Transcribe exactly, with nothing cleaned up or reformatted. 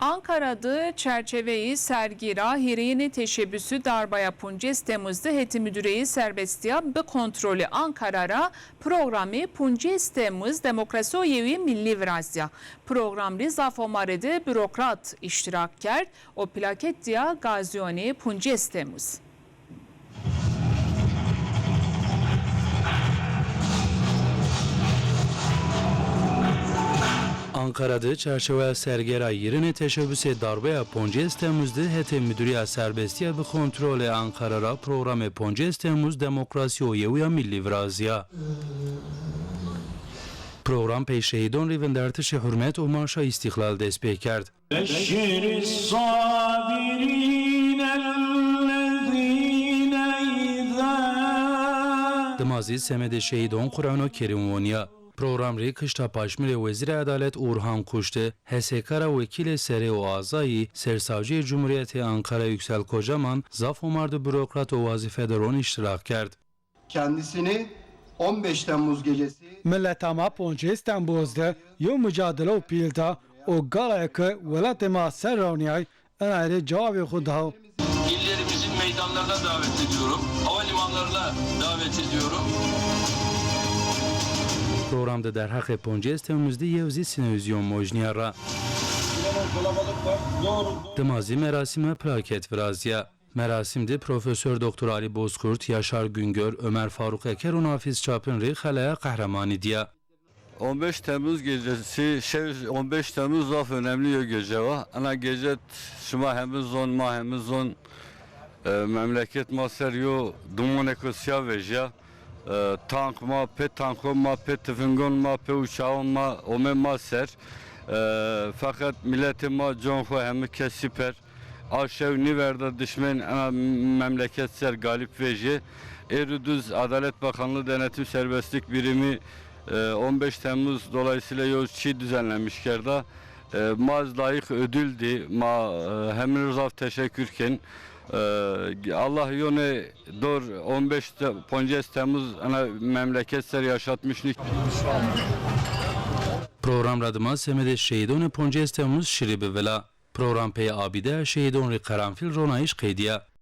Ankara de çerçeveyê sergî ra hîrêyinê teşebusî darbaya poncês Temmuz de hetê Mudurîyê Serbestîya bi Kontrolê Ankara ra programê poncês Temmuz Demokrasî û Yewî Millî virazîya. Program rê zaf omarê de burokrat îştîrak kerd û plaket dîya gazîyonê poncês Temmuz. Ankara de çerçeweya sergê ra yirênê teşebusê darbeya poncês Temmuz de hetê Mudurîya Serbestîya bi Kontrolê Ankara ra programê poncês Temmuz Demokrasî û Yewîya Millî virazîya. Program pey şehîdon rê vindertişê hurmet û Marşa Îstîqlal dest pê kerd. بشر الصابرين الذين إذا Dima zî semedê şehîdon Qur'ano Kerîm wonîya. Program rê kişta paşmirê Wezîrê Edalet Orhan Kuşti, H S K ra wekîlê serê û azayî, Sersavcîyê Cumhurîyetê Ankara Yüksel Kocaman, zaf omar de burokrat û wazîfedaron îştîrak kerd. Kendisini on beş Temmuz gecesi Mileta ma poncês Temmuz de yew mucadelew pîl da û galaya ke welatê ma ser rewnîyay, ena rê cewabê xwu da. İllerimizin meydanlarına davet ediyorum. Havalimanlarına davet ediyorum. Program de derheqê poncês Temmuz de yew zî sînewzîyon mojnîya ra. Dima zî merasîme plaket virazîya. Merasim de Profesor Doktor Ali Bozkurt, Yaşar Güngör, Ömer Faruk Eker û Nafiz Çapin rê xeleya qehremanî dîya. On beş Temmuz gecesi, şey, on beş Temmuz zaf önemli yo gece wa. Ana gece şima hemi zon, ma hemi zon, e, memleket ma ser yo dumoneko sîya vejîya. E, tank ma, pê tanko ma, pê tifingon ma, pê uçağon ma, ome ma ser. E, feqet miletê ma con xwu hemi kes siper. A şew nîverda dişmen ena memleket ser galip vejê. Êrû duz Adalet Bakanlığı Denetim Serbestlik Birimi, e, on beş Temmuz dolayısıyla yo çî düzenlenmiş kerda. E, ma zî layîq ödül dî, ma, e, hemin zaf teşekkür ken. E, Allah yonê dor on beş te-, poncês Temmuz ena memleket ser yaşatmış nî. Program ra dima semedê şehîdonê poncês Temmuz şirî bi vila. Program pey abîdeya şehîdon rê qeranfîl ronayîş qeydîya.